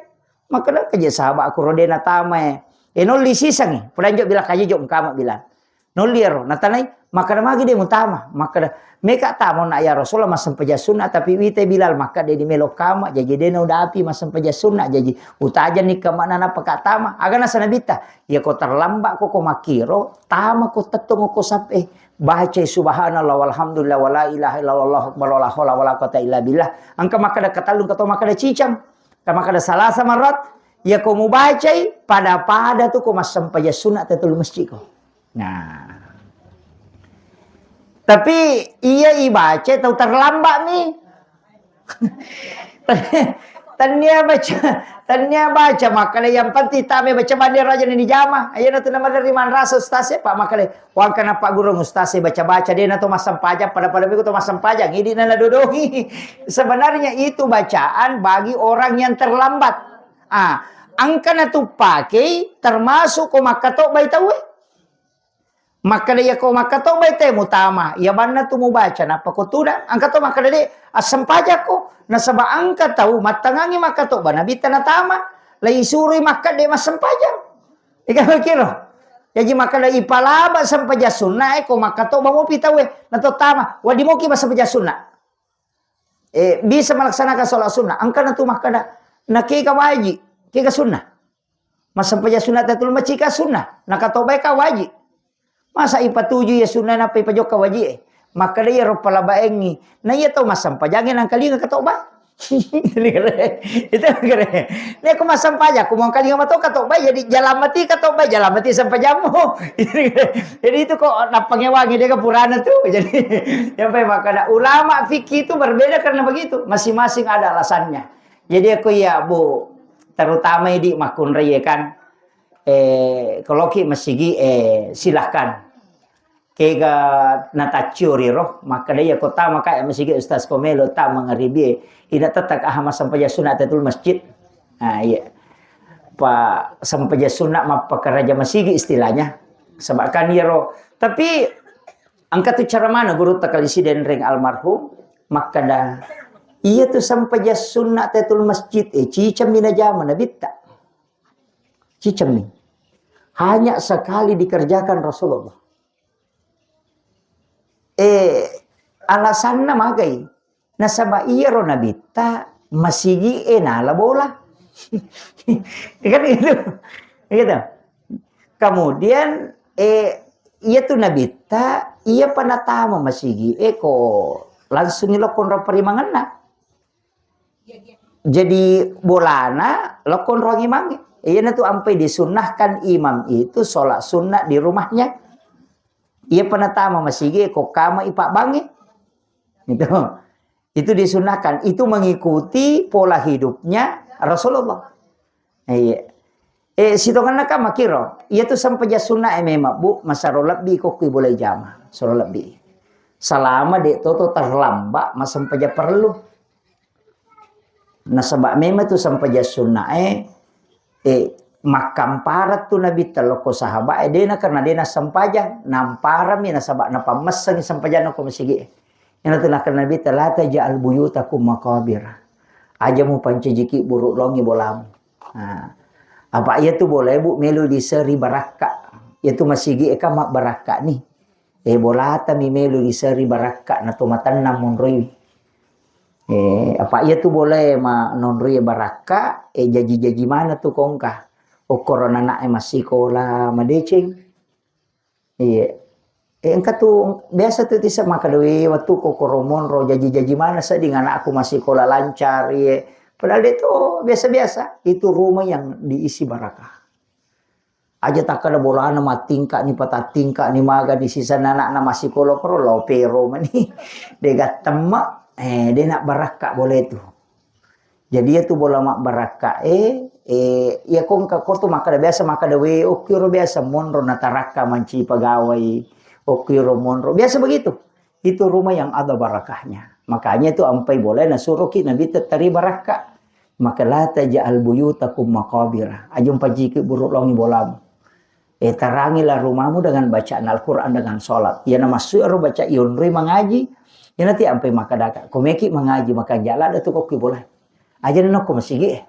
Makkeda kaje sahabat aku ro dena tama eh. Eh, nolli sisangi, pulanjo Bilal kaje jo kama Bilal. Nolli ero, natanai, makkeda magi de mutama, makkeda meka tamo na ya Rasulullah massempajang sunna tapi wite Bilal makkeda di melo kama, jaji dena udapi massempajang sunna, jaji utajanni kemana napa ka tama, aga nasa nabitta, iya ko terlambat ko ko makiro, tama ko tettong ko sap eh, bacai subhanallah walhamdulillah wala ilaha illallah akbar wala haula wala quwata illa billah, angka makkeda katallung kato makkeda cicang, ka makkeda salasa marat, iya ko mubacai pada-pada tu ko massempajang sunna tatul masjid ko. Nah. Tapi iya ibaca tau terlambat mi. Tania baca, tania baca makkeda yang penting tame baca bande raja ni jama. Ayo natu nama dari manrasa ustaz ya Pak makkeda. Wangkana Pak Guru ustaz baca-baca dena to massempajang pada-pada miko to massempajang. Ini nana dodohi. Sebenarnya itu bacaan bagi orang yang terlambat. Ah, angkana tu pakei termasuk ko makkato bai tauwe. Makkeda iya ko makkatobbai te mutama, iya banna tu mubaca nappa ko tudang. Engka to makkeda de, assempajakko. Nasaba engka tau mattangangi makkatobba nabitta natama, laisuroi makkeda de massempajang. Ika kiro. Jaji makkeda ipalaba sempajang sunna e ko makkatobba mopi tauwe. Nato tama, wadi moki massempajang sunna. Eh, bisa melaksanakan sholat sunnah. Engka natu makkeda, nakega waji, kega sunnah. Massempajang sunna tatul masjid ka sunnah. Nakatobai ka wajib. Masa ipatuju iya sunnah nappa ipajokka wajib e. Makkeda iya ro palabaengngi. Na iya tau massempajangnge nangkalinga katobai. Itu kere. Ini aku massempajang, aku mau kalinga mato katobai. Jadi jalan mati katobai, jalan mati sempajammu. Jadi itu kok nappangewangi dia ke purana tuh. Jadi yang paling makkeda ulama fikih itu berbeda karena begitu. Masing-masing ada alasannya. Jadi aku iya bu terutama di makkunrai ya kan. Eh, koloki masigi, eh, silahkan. Kega nataccio riro, makkeda iya kota maka masigi ustaz komelo ta mangaribi, ina tettak aha massempajang sunat tatul masjid. Ah, iya. Pa sempajang sunat mappakaraja masigi istilahnya. Sebab kan iyaro, tapi engka tu cara mana guru takali sidenreng almarhum makkeda iya tu sempajang sunat tatul masjid, eh, ciceng mina jama nabitta. Cicemmi. Hanya sekali dikerjakan Rasulullah. Eh, alasanna magai. Nasaba iyaro nabitta masigi e nala bola. Kan itu. Gitu. Kemudian eh iya tu nabitta iya panatama masigi e ko langsung ilo konro parimangenna. Jadi bolana lokko onroang imangnge. Iyanatu ampai disunnahkan imam itu sholat sunnah di rumahnya. Iya penatama masigi ko kama ipabbangnge. Itu. Itu disunnahkan. Itu mengikuti pola hidupnya Rasulullah. Iya. Eh, sitongenna kan makiro. Iya tu sempajang sunnah e memang, Bu, masaro lebbi ko kui boleh jama. Soro lebbi. Selama dek toto terlambat masempajang perlu. Nasaba memang tu sempajang sunnah e, eh, makkampara tu Nabi teloko sahabat e, dena karena dena sempajang, namparami nasaba napammessengi sempajang ko masigi e. Ina tu nakkeda Nabi, "La taj'al buyutakum maqabir." Aja mupancajiki buruk longi bolamu. Nah, apa iya tu boleh, Bu, melu diseri barakka. Iya tu masigi e kan mabbarakka ni. Eh, bolata mi melu diseri barakka na to matenna monroi. Eh, apa iya tu boleh ma nonroi barakka, eh, jaji-jaji mana tu kongka. Okkoro anak e massikola madeceng. Iya. Eh, engka tu biasa tu tisa makkeda, "Weh, wettu ko koro monro jaji-jaji mana sedding anakku massikola lancar." Iya. Padahal dia tu biasa-biasa. Itu rumah yang diisi barakah. Aja takkeda bolana mattingka ni, patattingka ni, maga ni sisenna anakna massikola koro lao pero mani. Dega temme, eh, de nak barakka boleh tu. Jadi iya tu bola mabbarakka e, eh, iya ko engka ko tu makkeda biasa makkeda, "We, okkiro biasa monro natarakka manci pegawai, okkiro monro." Biasa begitu. Itu rumah yang ada barakahnya. Makanya itu ampai boleh nasuroki Nabi tettari barakka. Maka la taj'al buyutakum maqabira. Aja mpajiki buruk longi bolamu. Eh, tarangilah rumahmu dengan bacaan Al-Quran, dengan sholat. Iya namassu ero baca yonroi mangaji. Iya nanti ampai makadaka. Komeki mangaji, makanja ladde tu kokki boleh. Aja nokko masigi e.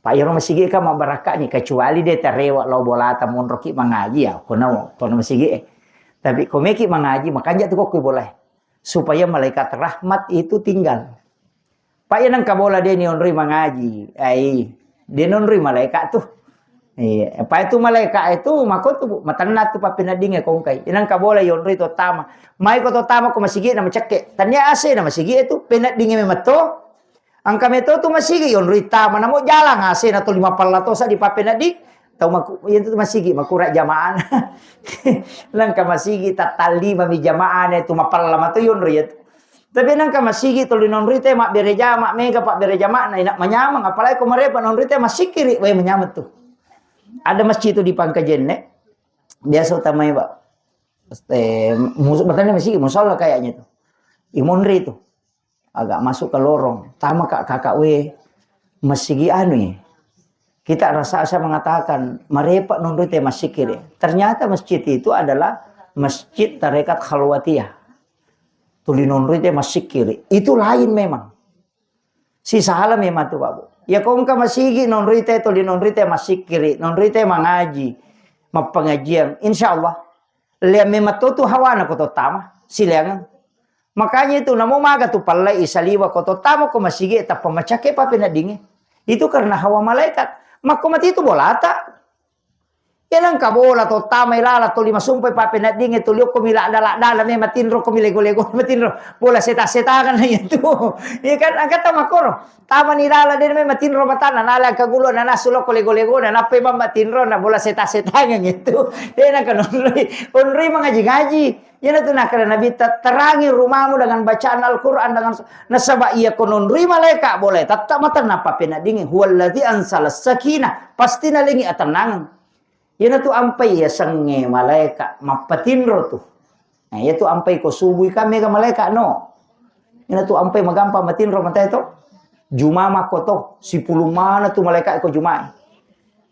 Pak yero masigi kan mabbarakka ni, kecuali de tarewa lao bolata monroki mangaji ya. Kono, kono masigi e. Tapi komeki mangaji, makanja tu kokki boleh. Supaya malaikat rahmat itu tinggal. Pak, iya nengka bola de nionroi mangaji. Ai, de nonroi malaika tu. Iya, apa itu malaika itu mako tu, Bu, matenna tu pappeneddinge kongkai. Inengka bola yonroi to tama. Mai ko to tama ko masigi na macekke. Tania ase na masigi itu peneddinge memetto. Angka meto tu masigi yonroi tama namo jalang ase na to lima palla tosa di pappenedding. Tau maku-, iya tu masigi makura jamaah. Nengka masigi tattallima mi jamaah ne tu mapalla mato yonroi itu. Tapi nengka masigi tuli nonrite mabbere jama, mega pabbere jama'na, ina manyameng, apalagi ko marepa nonrite massikkiri, we manyameng tu. Ada masjid tu di Pangkajenne, biasa utamai, Pak. Eh, mus-, bukan masigi, musala kayaknya tu. Imonri tu. Agak masuk ke lorong. Tama kak kakak we, masigi anu ya. Kita rasa saya mengatakan, marepa nonrite massikkiri. Ternyata masjid itu adalah masjid tarekat khalwatiyah. Tuli nonrite massikkiri. Itu lain memang. Sisala memang tu, Pak, Bu. Ya, ko engka masigi nonrite, tuli nonrite massikkiri, nonrite mangaji, mappengajian. Insya Allah. Lea memang to tu hawana ko to tama, sileangeng. Makanya itu, namo maga tu pallai saliwa ko to tama ko masigi, tappa macakke pappeneddinge. Itu karena hawa malaikat. Makko mati itu bolata. Iya nengka bola to tamai lala tuli masumpai pappeneddinge tuli okko mi ladda-laddana me matinro ko mi lego-lego matinro bola seta-setana iya tu. Iya kan angkata makoro. Tamani lala de me matinro matana nala angka gulo na nasu lokko lego-lego na nappai mamma tinro na bola seta-setana itu. Iya nengka nonroi, onroi mangaji-ngaji. Iya na tu nakkeda Nabi, "Terangi rumahmu dengan bacaan Al-Quran, dengan s-," nasaba iya ko nonroi malaika boleh tetta matenna pappeneddinge. Huwallazi ansalas sakinah, pasti nalengi atennangeng. Iyanatu ampai yasengnge malaeka mappatinro tu. Nah, iyatu ampai ko subui kan mega malaeka no. Iyanatu ampai magampang matinro mate to. Juma makko to, sipulung mana tu malaeka ko Juma.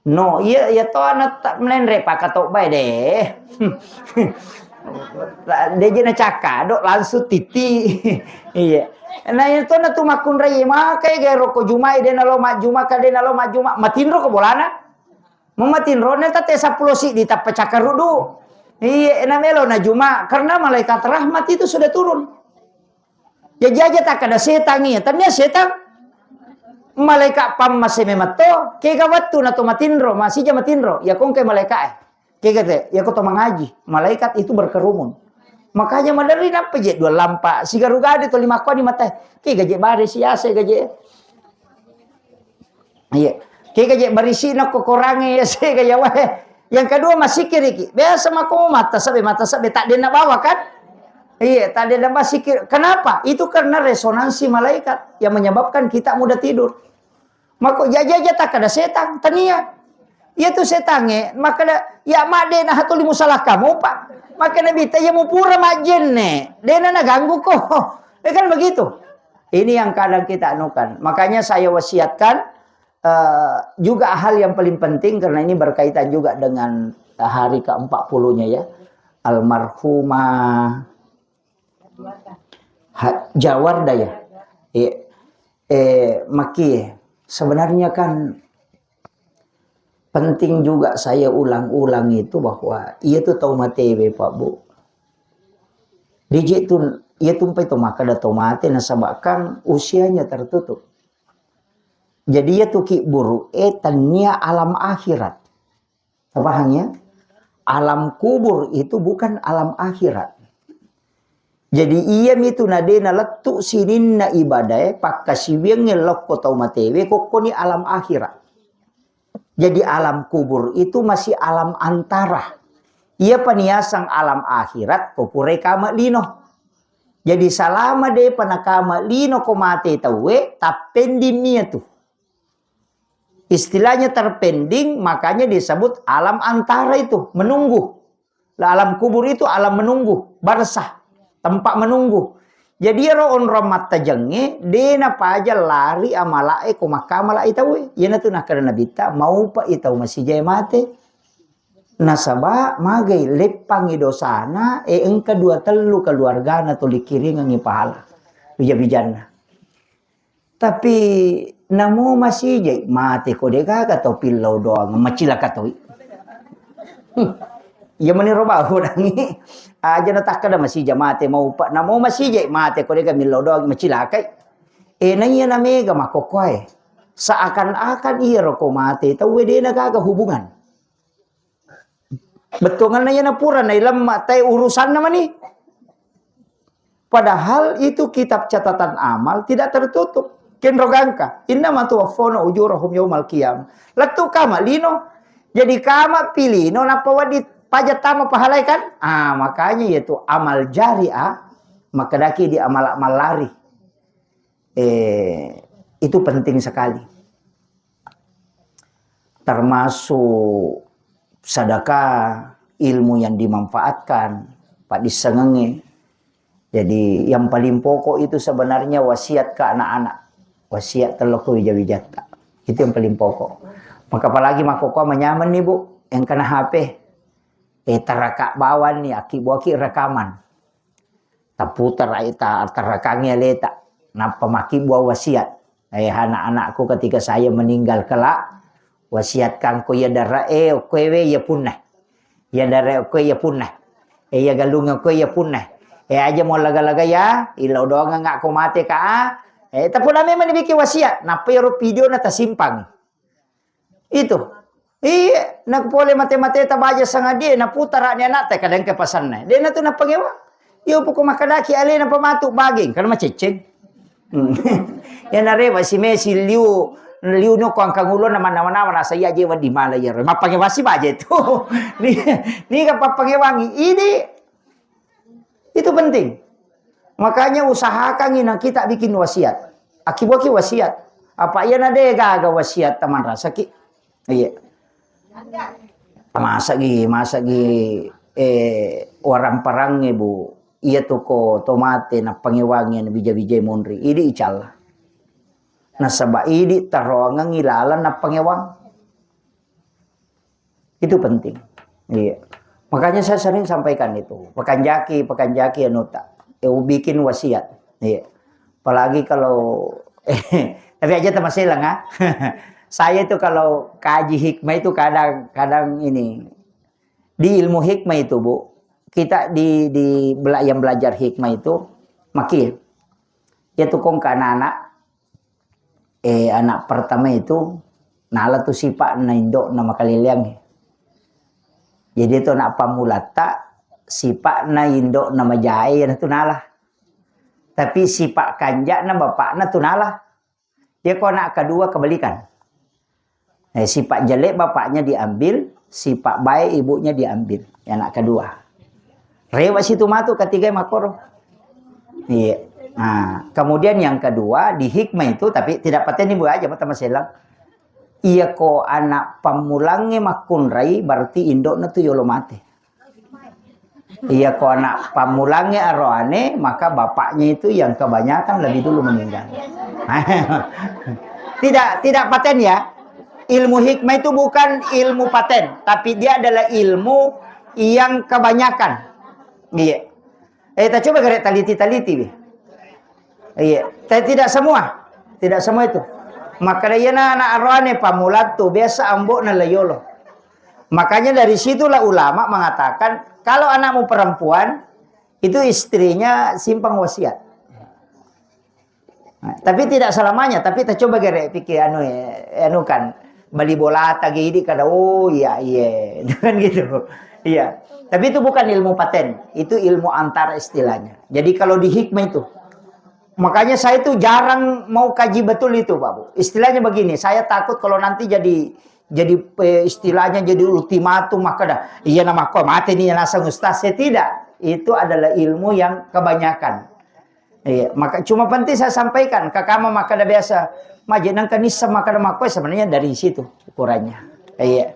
No, iya, iya to ana ta menre pakato bae deh. Deje na cakka dok langsung titi. Iya. Nah, iya to na tu makkunrai makai gero ko Juma de na lo majjuma ka de na lo majjuma matinro ko bolana. Mamatinrona tette seppulo siddi tappa cakkaruddu. Iya, na melo na Juma, karena malaikat rahmat itu sudah turun. Jaji aja takkada setang iya, tania setang. Malaikat pammase memetto, kega wettu na to matinro, masija matinro, ya kongke malaikat eh. Kega te, ya ko to mangaji, malaikat itu berkerumun. Makanya maderri nappa je dua lampa, sigaru gade to lima koni mate. Kega je bare siase gaje. Iya. Kega je barisi na ko korange ya sega ya wae. Yang kedua masikiriki. Biasa mako mata sabe, mata sabe tak dena bawa kan? Iya, tak dena basikir. Kenapa? Itu karena resonansi malaikat yang menyebabkan kita mudah tidur. Mako jaja-jaja tak ada setan, tania. Iya tu setange, maka da, ya mak dena hatuli musalakamu pak. Maka nabi ta ya mupura majenne, dena na ganggu ko. Ya kan begitu. Ini yang kadang kita anukan. Makanya saya wasiatkan eh, juga hal yang paling penting karena ini berkaitan juga dengan hari ke empat puluh-nya ya. Almarhumah Ha- Jawarda ya. Eh, eh, Maki, sebenarnya kan penting juga saya ulang-ulang itu bahwa iya tu tau matewe Pak Bu. Dije tu iya tu mpai to makkeda tau mate nasaba kan usianya tertutup. Jadi iya tu ki buru e tania alam akhirat. Paham ya? Alam kubur itu bukan alam akhirat. Jadi iya mitu nade nalettu sininna ibadae pakkasiwiangnge lokko tau matewe kokkoni alam akhirat. Jadi alam kubur itu masih alam antara. Iya paniasang alam akhirat ko purai kama lino. Jadi salama depa nakama lino ko mate tauwe tappending mia tu. Istilahnya terpending, makanya disebut alam antara itu, menunggu. Alam kubur itu alam menunggu, barzah, tempat menunggu. Jadi ero onrong mattajengnge, de napaja lari amalae ko makkamala i tauwe. Iyanatu nakkeda Nabitta, maupa i tau masijai mate. Nasaba magai leppangi dosana, e engka dua tellu keluargana tuli kiringengi pahala. Bija-bijanna. Tapi namo masijai mate ko degaga tau pillau doang macilaka toi. Hmm. Iya meniro bahu dangi. Aja natakkada masija mate mau pa namo masijai mate ko dega millau doang macilakai. E na iya na mega makkokkoe. Seakan-akan iya roko mate tau wedena gaga hubungan. Bettuanna iya napura nailemma tai urusanna mani. Padahal itu kitab catatan amal tidak tertutup. Kenro gangka, innama tuwaffawna ujurahum yaumal qiyam. Lettu kama lino. Jadi kama pilino nappa wedding paja tama pahalai kan? Ah, makanya yaitu amal jariah, makkedaki di amala mallari. Eh, itu penting sekali. Termasuk sedekah, ilmu yang dimanfaatkan, paddissengengnge. Jadi yang paling pokok itu sebenarnya wasiat ke anak-anak, wasiat tello ko wija-wijatta. Itu yang paling pokok. Maka apalagi makkokkoe manyameng ni bu, engkana H P, eh taraka bawang ni, akkibuaki rekaman. Taputar ai ta-, tarakangi aleta. Nappa makkibua wasiat. Eh, anak-anakku ketika saya meninggal kelak, wasiatkan ko iya dara e, okkoewe iya punna. Iya dara e okkoe iya punna. Eh, iya galung e okkoe iya punna. Eh, aja mau laga-laga ya, ilo doang ngako mate ka. Eh, tapuna memang dibikin wasiat. Nappa iyaro video na tasimpang. Itu. Iya, nak pole mate-mate ta baja sangadie, na putara ni anak ta kadang ke pasanna. Dia na tu na pangewa. Yo poko makadaki alena pamatu bageng, karena maceceng. Hmm. Ya na rewa si Messi liu, liu no ko angkang ulo na mana-mana na saya je wadi mala ya. Mapangewa si baja itu. Ni, ni ka papangewangi. Ini Itu penting. Makanya usahakan inang kita bikin wasiat. Akibuaki wasiat. Apa iya na de gaga wasiat teman rasaki. Iya. Masa gi, masa gi, eh, orang perang ibu. Iya tu ko tomate na pangewangi na bija-bija monri. Idi icalla. Nasaba idi taroangan ilalan na pangewang. Itu penting. Iya. Makanya saya sering sampaikan itu. Pekanjaki, pekanjaki anuta. Eh, bikin wasiat. Iya. Apalagi kalau tapi aja tamaselang ah. Saya itu kalau kaji hikmah itu kadang-kadang ini di ilmu hikmah itu bu, kita di di bela- yang belajar hikmah itu maki ya tukong ke anak-anak eh, anak pertama itu nala tu sipa'na indo'na makaleleang. Jadi itu anak pamulatta sipa'na indo'na majae na tu nala. Tapi sipa' kanja'na bapakna tu nala. Ya ko anak kedua kebalikan. Eh, sifat jelek bapaknya diambil, sifat baik ibunya diambil. Yang anak kedua. Rewa situ matu ketiga makoro. Iya. Nah, kemudian yang kedua, di hikmah itu, tapi tidak paten ibu aja, mata maselang. Iya ko anak pammulangnge makkunrai, berarti indokna tu yolo mate. Iya ko anak pammulangnge aroane, maka bapaknya itu yang kebanyakan lebih dulu meninggal. Tidak, tidak paten ya. Ilmu hikmah itu bukan ilmu paten, tapi dia adalah ilmu yang kebanyakan. Iya. Eh, kita coba gare taliti-taliti, wi. Iya, tapi tidak semua. Tidak semua itu. Maka iyana anak aroane pammulang tu biasa ambokna layolo. Makanya dari situlah ulama mengatakan kalau anakmu perempuan itu istrinya simpan wasiat. Nah, tapi tidak selamanya, tapi kita coba gare pikir anu, eh, anu kan bali bola tagi idi kada, oh iya, iya. Itu kan gitu. Iya. Tapi itu bukan ilmu paten, itu ilmu antara istilahnya. Jadi kalau di hikmah itu, makanya saya itu jarang mau kaji betul itu, Pak Bu. Istilahnya begini, saya takut kalau nanti jadi jadi, eh, istilahnya jadi ultimatum, maka dah, iya nama kau mati nih nasang ustaz, saya tidak. Itu adalah ilmu yang kebanyakan. Iya, maka cuma penting saya sampaikan, kakama maka dah biasa maje nang kanissa maka dah makoi sebenarnya dari situ ukurannya. Iya.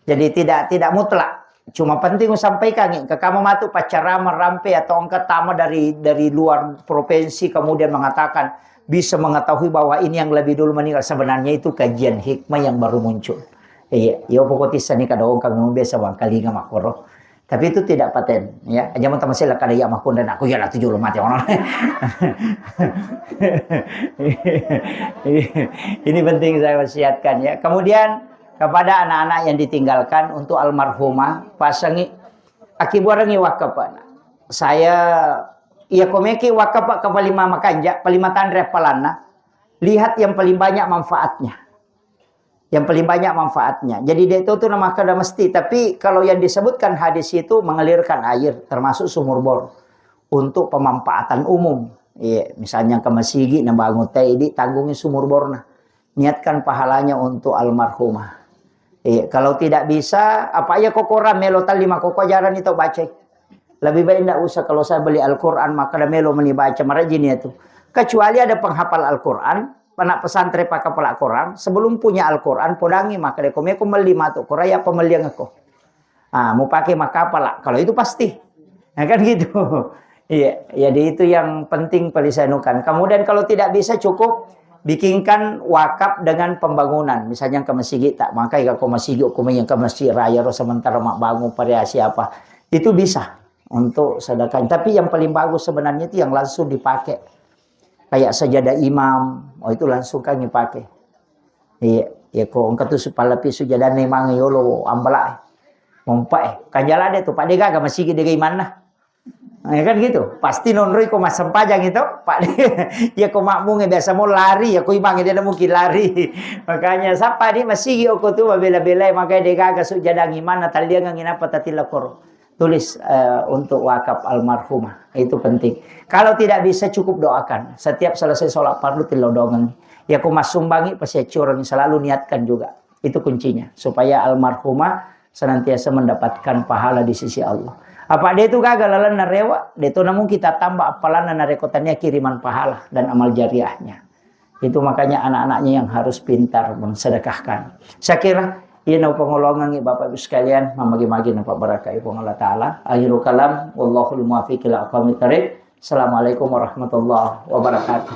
Jadi tidak, tidak mutlak. Cuma penting sampaikan, kakama matu pacarama rampe atau engka tama dari, dari luar provinsi kemudian mengatakan bisa mengetahui bahwa ini yang lebih dulu meninggal. Sebenarnya itu kajian hikmah yang baru muncul. Iya, iya pokok tissa ni kada ongka memang biasa wangkalinga makoro. Tapi itu tidak paten, ya. Aja mau tamasela kada iya makunda nak, aku iya lah tujuh lo mati orang. Ini penting saya wasiatkan, ya. Kemudian kepada anak-anak yang ditinggalkan untuk almarhumah, pasangi, akibuarangi wakaf, Pak. Saya, iya komeki wakaf, Pak, ke palima makanja, palima tanre appalanna. Lihat yang paling banyak manfaatnya. Yang paling banyak manfaatnya. Jadi dia itu tuh nama kada mesti. Tapi kalau yang disebutkan hadis itu mengalirkan air, termasuk sumur bor untuk pemanfaatan umum. Iya, misalnya ke masigi na bangun teh, idi tanggungi sumur borna. Niatkan pahalanya untuk almarhumah. Iya, kalau tidak bisa, apa ya kokoran melo tali mako ko ajaran itu baca. Lebih baik ndak usah kalau saya beli Al-Quran maka ada melo meni baca marajin ya tuh. Kecuali ada penghafal Al-Quran, anak pesantren pakai pala Quran, sebelum punya Al-Quran, podangi maka deko meko meli matu Quran ya pemelian aku. Ah, mau pakai maka pala. Kalau itu pasti. Ya kan gitu. Iya, jadi itu yang penting pelisanukan. Kemudian kalau tidak bisa cukup bikinkan wakaf dengan pembangunan. Misalnya ke masjid tak, maka ya ke masjid, aku yang ke masjid raya, terus sementara mak bangun variasi apa. Itu bisa untuk sedekah. Tapi yang paling bagus sebenarnya itu yang langsung dipakai. Kayak sajadah imam, oh itu langsung kan dipakai. Iya, ya kok engka tu supalapi sujadah memang yolo ambala. Mompa eh. Kanjala deh tuh, Pak, de gaga masigi de imanna. Ya kan gitu. Pasti nonroi ko massempajang itu, Pak. Ya ko makmunge biasa mau lari, ya ko imange dia mungkin lari. Makanya sapa di masigi oko tu bela-bela makanya de gaga sujadah imanna taliangan inapa tatilla koro. Tulis, eh, untuk wakaf almarhumah. Itu penting. Kalau tidak bisa, cukup doakan. Setiap selesai sholat fardu, tillau doangan. Ya, ku massumbangi, pasiaccurangi, selalu niatkan juga. Itu kuncinya. Supaya almarhumah senantiasa mendapatkan pahala di sisi Allah. Apa dia itu gagal lalan narewa, dia itu namun kita tambah apalanna nareko tania kiriman pahala dan amal jariahnya. Itu makanya anak-anaknya yang harus pintar mensedekahkan. Saya kira, iya nau pengolongan Bapak Ibu sekalian, mamagi-magi napa barakai Puang Allah Ta'ala. Akhirul kalam, wallahul muwaffiq ila aqwamit thariq. Assalamualaikum warahmatullahi wabarakatuh.